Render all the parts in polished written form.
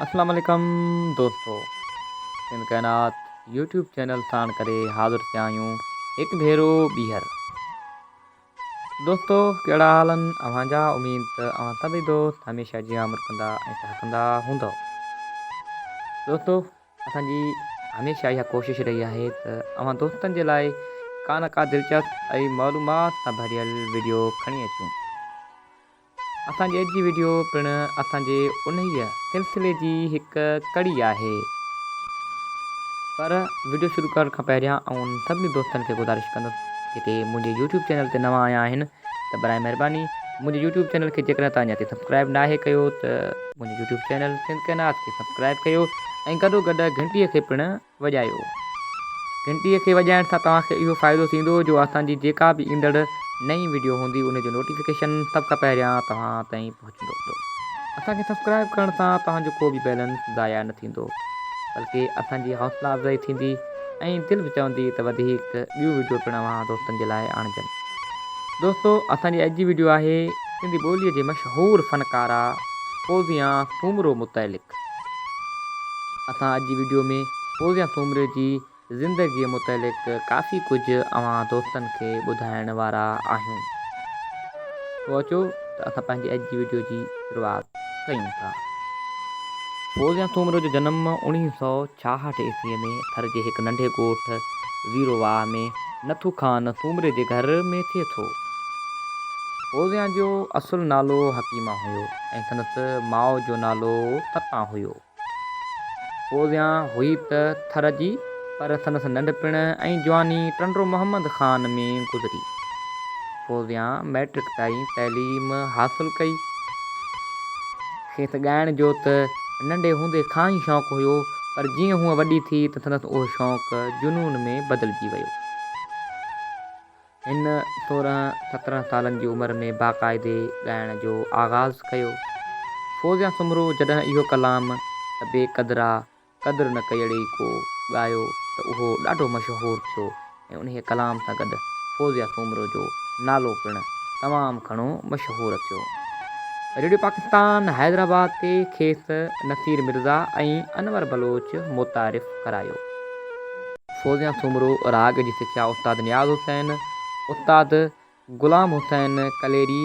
اسلام عليڪم دوستو سنڌ ڪائنات يوٽيوب چينل ساڻ ڪري حاضر ٿيا آهيون هڪ ڀيرو ٻيهر دوستو ڪهڙا حال آهن اوهان جا اميد ته اوهان سڀئي دوست هميشه جيان مرڪندا ۽ ٽهڪندا هوندؤ دوستو اسان جي هميشه اها ڪوشش رهي آهي ته اوهان دوستن جي لاء ڪا نه ڪا دلچسپ ۽ معلومات سان ڀريل وڊيو کڻي اچون اسان جي اڄ جي وڊيو پڻ اسان جي انهيء سلسلي جي هڪ ڪڙي آهي. پر وڊيو شروع ڪرڻ کان پهريان آئون انهن سڀني دوستن کي گذارش ڪندس جيڪي منهنجي يوٽيوب چينل تي نوان آيا آهن ته برائي مهرباني منهنجي يوٽيوب چينل کي جيڪڏهن توهان اڃا تائين سبسڪرائب ناهي ڪيو ته منهنجي يوٽيوب چينل سنڌ ڪائنات کي سبسڪرائب ڪيو ۽ گڏو گڏ گهنٽي کي پڻ وڄايو. گهنٽيء کي وڄائڻ سان توهان کي اهو فائدو ٿيندو جو اسان جي جيڪا به ايندڙ نئين وڊيو هوندي ان جو نوٽيفڪيشن سڀ کان پهريان توهان تائين پهچندو. اسان کي سبسڪرائب ڪرڻ سان توهان جو ڪو به بيلنس ضايع نه ٿيندو بلڪه اسان جي حوصلا افزائي ٿيندي ۽ دل به چوندي ته وڌيڪ ٻيون وڊيو پڻ اوهان دوستن جي لاء آڻجن. دوستو اسان جي اڄ جي وڊيو آهي سنڌي ٻوليء جي مشهور فنڪاره فوزيان سومرو متعلق. اسان اڄ جي وڊيو ۾ فوزيا سومري جي زندگيء متعلق ڪافي ڪجهه اوهان دوستن کي ٻڌائڻ وارا آهيون. سو اچو ته اسان پنهنجي اڄ جي وڊيو جي شروعات ڪيون ٿا. فوزيا سومرو جو جنم 1966 عيسويء ۾ ٿر جي هڪ ننڍي ڳوٺ زيرو واهه ۾ نٿو خان سومري جي گهر ۾ ٿئي ٿو. فوزيا جو اصل نالو حڪيما هيو. ۽ سندس ماء جو نالو ستان هيو. فوزيان هئي ته ٿر جي، پر سندس ننڍپڻ ۽ جواني ٽنڊو محمد خان ۾ گذري. فوزيان مئٽرڪ تائين تعليم حاصل ڪئي. کيس ڳائڻ جو ته ننڍي هوندي کان ئي شوق هيو، پر جيئن هوء وڏي ٿي ته سندس اهو شوق جنون ۾ بدلجي ويو. هن سورهن سترهن سالن جي عمر ۾ باقاعدي ڳائڻ جو آغاز ڪيو. فوزيا سومرو جڏهن اهو ڪلام ته بي قدرا قدر نه ڪيڙي ڪو ڳايو ته اهو ڏاڍو مشهور ٿيو ۽ انهيء ڪلام سان گڏ فوزيا سومرو جو نالو پڻ تمام گهڻو مشهور ٿيو. ريڊيو پاڪستان حيدرآباد تي کيس نصير مرزا ۽ انور بلوچ متعارف ڪرايو. فوزيا سومرو راڳ جي سکيا استاد نياز حسين، استاد غلام حسين ڪليري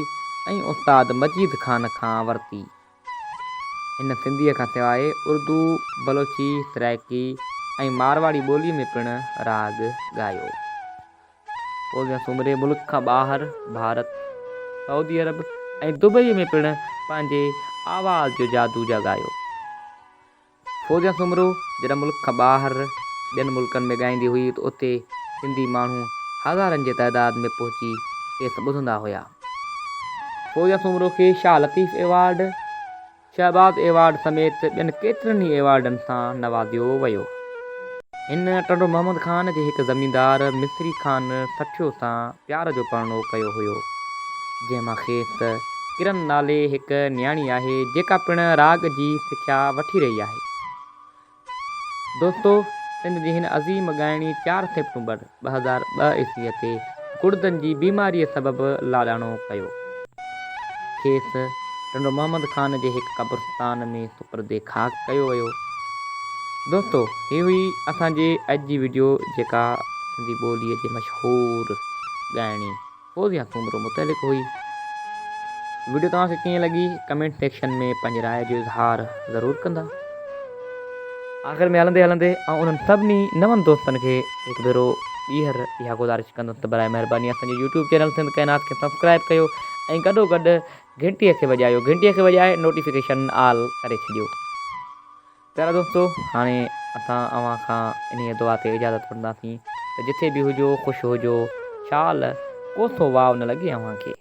۽ استاد مجيد خان کان ورتي. هن سنڌيء کان سواء اردو، بلوچي، سرائيڪي ۽ مارواڙي ٻوليء ۾ پڻ راڳ ڳايو. فوزيا سومري ملڪ کان ٻاهر ڀارت، سعودي عرب ۽ دبئيء ۾ پڻ پنهنجي آواز جو جادو جاڳايو. فوزيا سومرو جڏهن ملڪ کان ٻاهر ٻين ملڪن ۾ ڳائيندي هئي ته اتي سنڌي ماڻهو هزارن جي تعداد ۾ پهچي کيس ٻڌندا هيا. فوزيا سومرو کي شاهه لطيف ايوارڊ، شهباز ايوارڊ سميت ٻين ڪيترن ئي ايوارڊن سان نوازيو ويو. هن ٽنڊو محمد خان جي هڪ زميندار مصري خان سٺيو سان پيار جو پرڻو ڪيو هيو، جنهن مان کيس ڪرن نالي هڪ نياڻي آهي، جيڪا پڻ راڳ جي سکيا وٺي رهي آهي. دوستو! سنڌ جي هن عظيم ڳائڻي چار سيپٽمبر 2002 عيسويء تي گڙدن جي بيماريء سبب لاڏاڻو ڪيو. کيس ٽنڊو محمد خان جي هڪ قبرستان ۾ سپرد خاڪ ڪيو ويو. دوستو هي هئي اسان جي اڄ جي وڊيو جيڪا سنڌي ٻوليء جي مشهور ڳائڻي فوزيا سومرو متعلق هئي. وڊيو توهان کي ڪيئن لڳي ڪمينٽ سيڪشن ۾ پنهنجي راء جو اظهار ضرور ڪندا. آخر ۾ هلندي هلندي آئون انهن سڀني نون دوستن کي هڪ ڀيرو ٻيهر اها گذارش ڪندس ته برائي مهرباني اسان جو يوٽيوب چينل سنڌ ڪائنات کي سبسڪرائب ڪيو ۽ گڏو گڏ گهنٽيء کي وڄايو گهنٽيء کي وڄائي نوٽيفڪيشن آل ڪري ڇڏيو. پيارا دوستو هاڻي اسان اوهان کان انهيء دعا تي اجازت وٺنداسين ته جٿي به هجو خوش هجو شال ڪوسو واء نه لڳي اوهان کي.